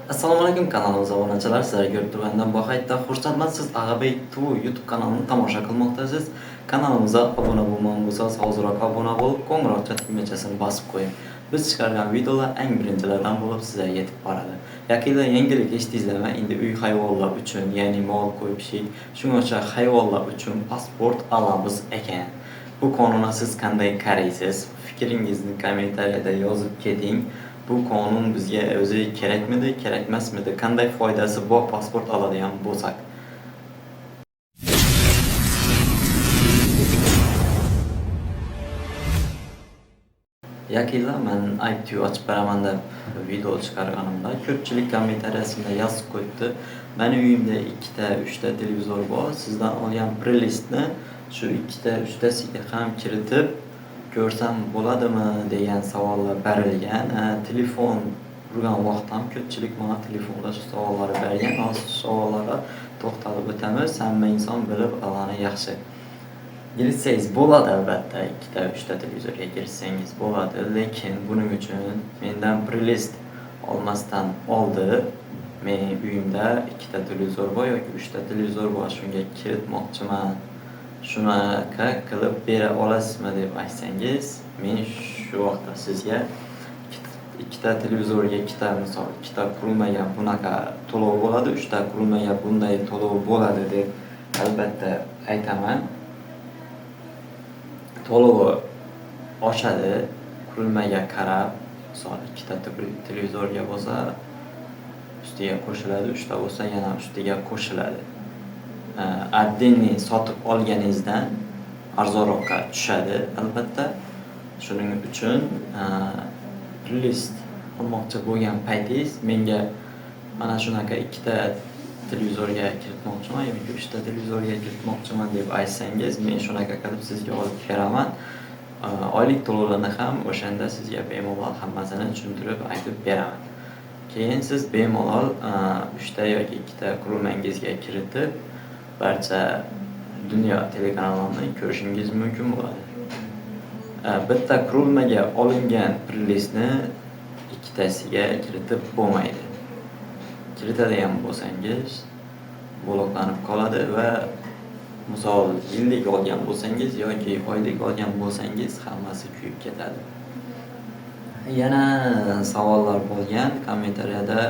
Assalomu alaykum kanalimiz obunachilari, sizlar ko'rib turgandan bag'aytda xursandman. Siz Ag'abey TV YouTube kanalini tomosha qilmoqdasiz. Kanalimizga obuna bo'lmagan bo'lsangiz, hoziroq obuna bo'lib, qo'ng'iroqcha tugmachasini bosib qo'ying. Biz chiqargan videolar eng birinchilardan bo'lib sizlarga yetib boradi. Yaqinda yangilik eshitdingizlarmi? Endi uy hayvonlar uchun, ya'ni mol, qo'y, pishik, shunga o'xshash hayvonlar uchun pasport olamiz ekan. Bu qonunga siz qanday qaraysiz? Fikringizni kommentariyada yozib keting. Bu qonun bizga o'zi kerakmidi, kerakmasmidi? Qanday foydasi bor pasport oladigan bo'lsak? Yaqinda man IPTV ochib beraman deb video chiqarganimda ko'pchilik kommentariyasida yozib qo'yibdi. Meni uyimda 2ta, 3ta televizor bor. Sizdan olgan playlistni shu 2ta, 3tasiga ham kiritib ko'rsam bo'ladimi degan savollar berilgan. Telefon urgan vaqt ham ko'pchilik mana telefonda shu savollarni bergan. Hozir shu savollarga to'xtalib o'tamiz. Hamma inson bilib olgani yaxshi. Kiritsangiz bo'ladi albatta, 2ta, 3ta televizorga kiritsangiz bo'ladi, lekin buning uchun mendan playlist olmasdan oldin men uyimda 2ta televizor bor yoki 3ta televizor bor, shunga kiritmoqchiman. Shunaqa qilib bera olasizmi deb aytsangiz, men shu vaqtda sizga ikkita televizorga ikkita, misol, ikkita qurilmaga bunaqa to'lov bo'ladi, 3ta qurilmaga bunday to'lov bo'ladi deb albatta aytaman. To'lovi oshadi qurilmaga qarab, misol 2ta televizorga bo'lsa ustiga qo'shiladi, 3ta bo'lsa yana ustiga qo'shiladi. Отдельный sotib olganingizdan arzonroqqa tushadi albatta. Shuning uchun playlist olmoqchi bo'lgan paytingiz menga mana shunaqa 2ta televizorga kiritmoqchiman yoki 3ta televizorga kiritmoqchiman deb aytsangiz, men shunaqa qilib sizga olib beraman. Oylik to'lovlarni ham o'shanda sizga bemalol hammasini tushuntirib aytib beraman. Keyin siz bemalol 3ta yoki 2ta qurilmangizga kiritib barcha dunyo telekanallarini ko'rishingiz mumkin bo'ladi. Bitta qurilmaga olingan playlistni ikkitasiga kiritib bo'lmaydi. Kiritadigan bo'lsangiz bloklanib qoladi va misol yillik olgan bo'lsangiz yoki oylik olgan bo'lsangiz hammasi kuyib ketadi. Yana savollar bo'lgan kommentariyada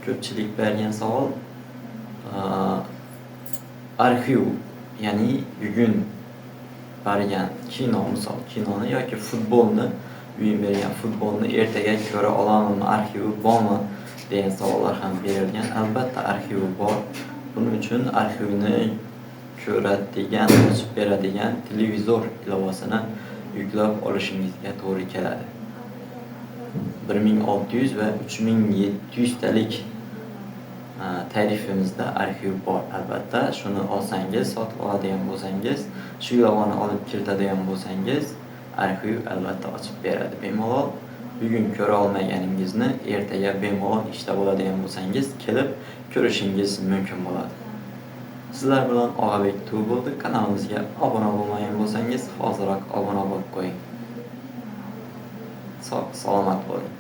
ko'pchilik bergan savol, arxiv, ya'ni bugun bergan kino, misol kinoni yoki futbolni, bugun bergan futbolni ertaga ko'ra olamizmi, arxivi bormi degan savollar ham berilgan. Albatta arxivi bor. Buning uchun arxivni ko'radigan, ochib beradigan televizor ilovasini yuklab olishingizga to'g'ri keladi. 1600 va 3700 talik tarifimizda arxiv bor. Albatta shuni olsangiz, sotib oladigan bo'lsangiz, shu ilovani olib kiritadigan bo'lsangiz, arxiv albatta ochib beradi. Bemalol bugun ko'ra olmaganingizni ertaga bemalol ishda bo'ladigan bo'lsangiz, kelib ko'rishingiz mumkin bo'ladi. Sizlar bilan Og'abek TV bo'ldi. Kanalimizga obuna bo'lmagan bo'lsangiz, hoziroq obuna bo'lib qo'ying. Sog', salomat bo'ling.